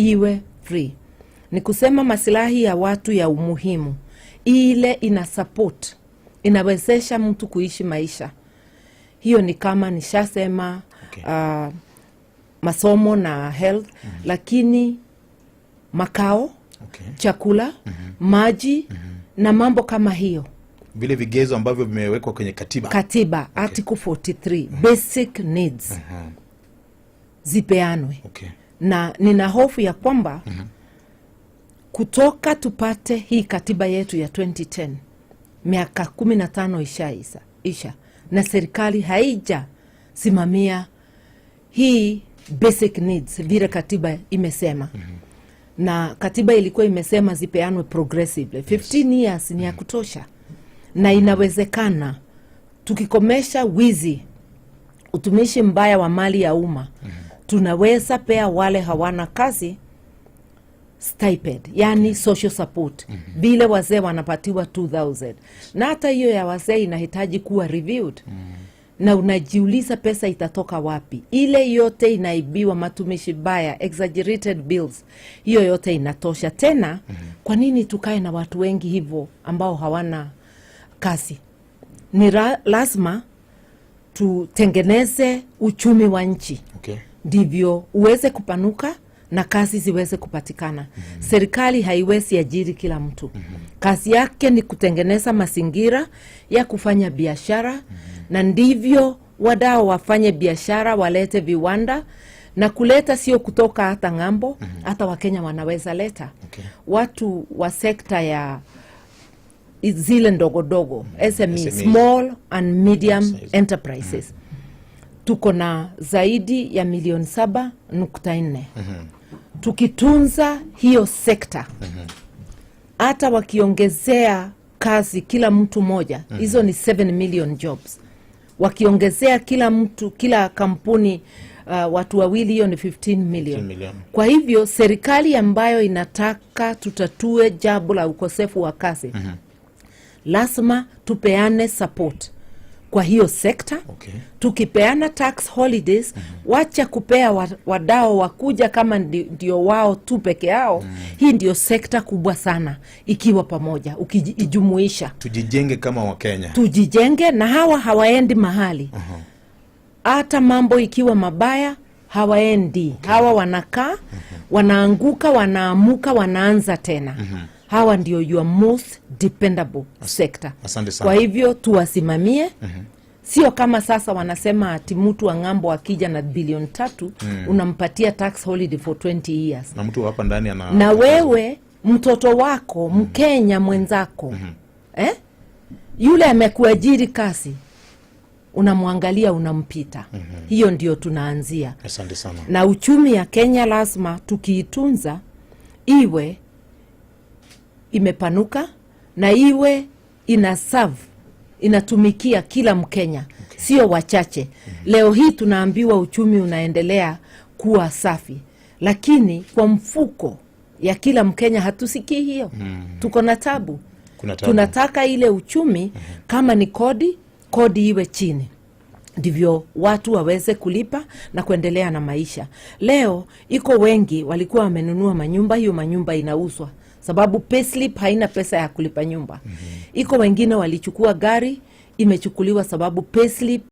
Iwe free ni kusema masilahi ya watu ya umuhimu, ile ina support, inawezesha mtu kuishi maisha. Hiyo ni kama nishasema, masomo na health, lakini makao, chakula, maji na mambo kama hiyo. Vile vigezo ambavyo vimewekwa kwenye katiba. Katiba, Article 43, basic needs zipeanwe. Na nina hofu ya kwamba kutoka tupate hii katiba yetu ya 2010, miaka 15 ishaisha isha na serikali haijasimamia hii basic needs vile katiba imesema. Na katiba ilikuwa imesema zipeanwe progressively. 15 years ni ya kutosha na inawezekana tukikomesha wizi, utumishi mbaya wa mali ya umma. Tunaweza pea wale hawana kazi stipend, yani social support, vile wazee wanapatiwa 2000. Na hata hiyo ya wazee inahitaji kuwa reviewed. Na unajiuliza pesa itatoka wapi? Ile yote inaibiwa, matumishi baya, exaggerated bills, hiyo yote inatosha tena. Kwa nini tukae na watu wengi hivyo ambao hawana kazi? Ni lazima tutengeneze uchumi wa nchi ndivyo uweze kupanuka na kazi ziweze kupatikana. Serikali haiwezi ajiri kila mtu. Kazi yake ni kutengeneza mazingira ya kufanya biashara, na ndivyo wadau wafanye biashara, walete viwanda na kuleta, sio kutoka hata ng'ambo, hata Wakenya wanaweza leta. Watu wa sekta ya zile ndogo ndogo, SME, SME. Small and medium Size. enterprises, tuko na zaidi ya milioni 7.4. Tukitunza hiyo sekta, hata wakiongezea kazi kila mtu moja, hizo ni 7 million jobs. Wakiongezea kila mtu, kila kampuni watu wawili, hiyo ni 15 million. 15 million. Kwa hivyo serikali ambayo inataka tutatue jambo la ukosefu wa kazi, lazima tupeane support kwa hiyo sekta. Tukipeana tax holidays, wacha kupea wadau wakuja kama ndio wao tu peke yao. Hii ndio sekta kubwa sana ikiwa pamoja, ukijumuisha. Tujijenge kama Wakenya. Tujijenge, na hawa hawaendi mahali. Hata mambo ikiwa mabaya hawaendi. Hawa wanakaa, wanaanguka, wanaamuka, wanaanza tena. Hawa ndio your most dependable sector. Asante sana. Kwa hivyo tuwasimamie, sio kama sasa wanasema ati mtu wa ng'ambo akija na bilioni 3 unampatia tax holiday for 20 years. Na mtu hapa ndani ana Na wewe mtoto wako Mkenya mwenzako, eh? Yule amekuajiri kazi, unamwangalia, unampita. Hiyo ndio tunaanzia. Asante sana. Na uchumi ya Kenya lazima tukiitunza iwe imepanuka na iwe ina serve, inatumikia kila Mkenya, sio wachache. Leo hii tunaambiwa uchumi unaendelea kuwa safi, lakini kwa mfuko ya kila Mkenya hatusikii hiyo. Tuko na tabu. Kuna tabu. Tunataka ile uchumi, kama ni kodi, kodi iwe chini ndivyo watu waweze kulipa na kuendelea na maisha. Leo iko wengi walikuwa wamenunua manyumba, hiyo manyumba inauzwa sababu payslip haina pesa ya kulipa nyumba. Iko wengine walichukua gari, imechukuliwa sababu payslip